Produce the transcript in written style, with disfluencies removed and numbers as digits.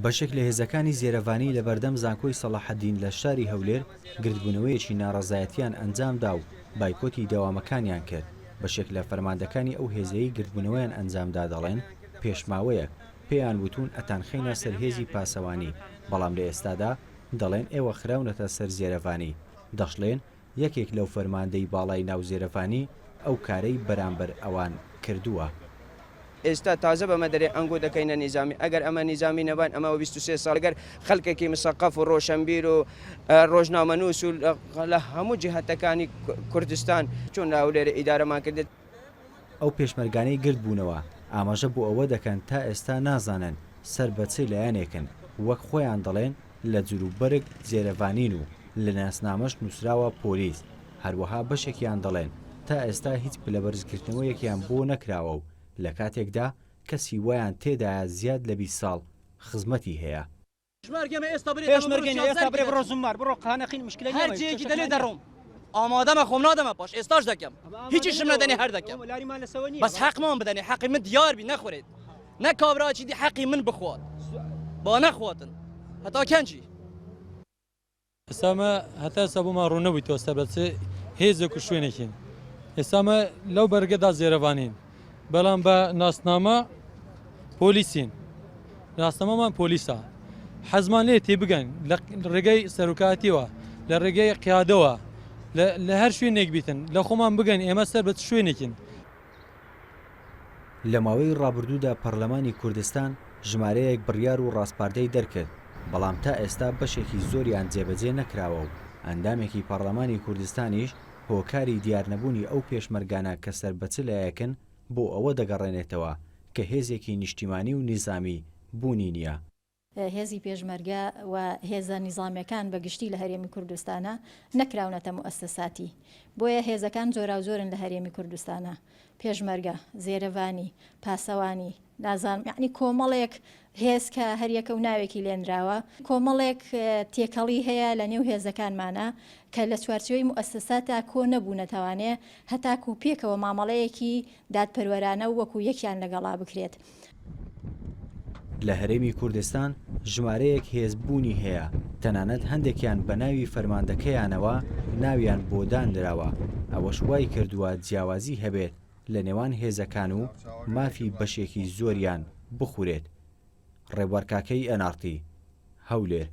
بەشێک لە هێزەکانی زێرەڤانی لەبەردەم زانکۆی سەڵاحەدین لە شاری هەولێر گردبوونەوەیەکی ناڕەزایەتییان ئەنجامدا و بایکۆتی دەوامەکانیان کرد، بەشێک لە فەرماندەکانی ئەو هێزەی گردبوونەوەیان ئەنجامدا دەڵێن، پێش ماوەیەک پێیان وتوون ئەتانخەینە سەر هێزی پاسەوانی، بەڵام لە ئێستادا دەڵێن ئێوە خراونەتە سەر زێرەڤانی، دەشڵێن یەکێک لەو فەرماندەی باڵای ناو زێرەڤانی ئەو کارەی بەرامبەر ئەوان کردووە. ئێستا تازە بەمە دەرێ ئەنگۆ دەکەینە نیزامی ئەگەر ئەمە نیزامی نەبان ئەمە 23 ساڵ گەر خەلکێکی مسەقەف و ڕۆشەنبیر و ڕۆژنامەنووس و لە هەموو جیهەتەکانی کوردستان چۆن لە هەولێرێ ئیدارەمان کردێت. ئەو پێشمەرگانەی گردبوونەوە ئاماژە بۆ ئەوە دەکەن تا ئێستا نازانن سەر بە چ لایەنێکن، وەک خۆیان دەڵێن لە جلوبەرگ زێرەڤانین و لە ناسنامەش نووسراوە پۆلیس، هەروەها بەشێکیان دەڵێن تا ئێستا هیچ پلەبەرزگرتنەوەیەکیان بۆ نەکراوە و لە کاتێکدا کەسی وایان تێدایە زیاد لە 20 ساڵ خزمەتی هەیە. ئامادەمە خۆم نادەمە پاش ئێستاش دەکەم هیچیشم نەدەنێ هەر دەکەم بەس حەقمان بدەنێ حەقی من دیار بی نەخورێت نە کابراچی دی حەقی من بخوات با نەخواتن هەتا کەنجی. ئێستا ئەمە هەتا ئێستا بۆمان ڕوون نەبوویتەوە سەر بە چ هێزێک و شوێنێکین. ئێستا ئەمە لەو بەرگەدا زێرەڤانین، بەڵام بە ناسنامە پۆلیسین. ناسنامەمان پۆلیسە. حەزمان لێ تێبگەن لە ڕێگەی سەرۆکایەتیەوە، لە ڕێگەی قیادەوە، لە هەر شوێنێک بیتن، لە خۆمان بگەن ئێمە سەر بە چ شوێنێکین. لە ماوەی ڕابردوودا پەرلەمانی کوردستان ژمارەیەک بڕیار و ڕاسپاردەی دەرکرد، بەڵام تا ئێستا بەشێکی زۆریان جێبەجێ نەکراوە و ئەندامێکی پەڕلەمانی کوردستانیش هۆکاری دیارنەبوونی ئەو پێشمەرگانە کە سەر بە چ لایەکن بۆ ئەوە دەگەڕێنێتەوە کە هێزێکی نیشتیمانی و نیزامی بوونی نییە. هێزی پێشمەرگە و هێزە نیزامیەکان بە گشتی لە هەرێمی کوردستانا نەکراونەتە موئەسەساتی. بۆیە هێزەکان جۆراوجۆرن لە هەرێمی کوردستانا. پێشمەرگە، زێرەڤانی، پاسەوانی، نازانم یەعنی کۆمەڵێک هێز کە هەریەکە و ناوێکی لێنراوە. کۆمەڵێک تێکەڵی هەیە لە نێو هێزەکانمانا کە لە چوارچێوەی موئەسەساتا کۆ نەبوونەتەوانێ هەتاکوو پێکەوە مامەڵەیەکی دادپەروەرانە و وەکوو یەکیان لەگەڵا بکرێت. لە هەرێمی کوردستان ژمارەیەک هێز بوونی هەیە، تەنانەت هەندێکیان بە ناوی فەرماندەکەیانەوە ناویان بۆ دانراوە، ئەوەش وایکردووە جیاوازی هەبێت لە نێوان هێزەکان و مافی بەشێکی زۆریان بخورێت. ڕێبوار کاکەیی، ئێن ئاڕ تی، هەولێر.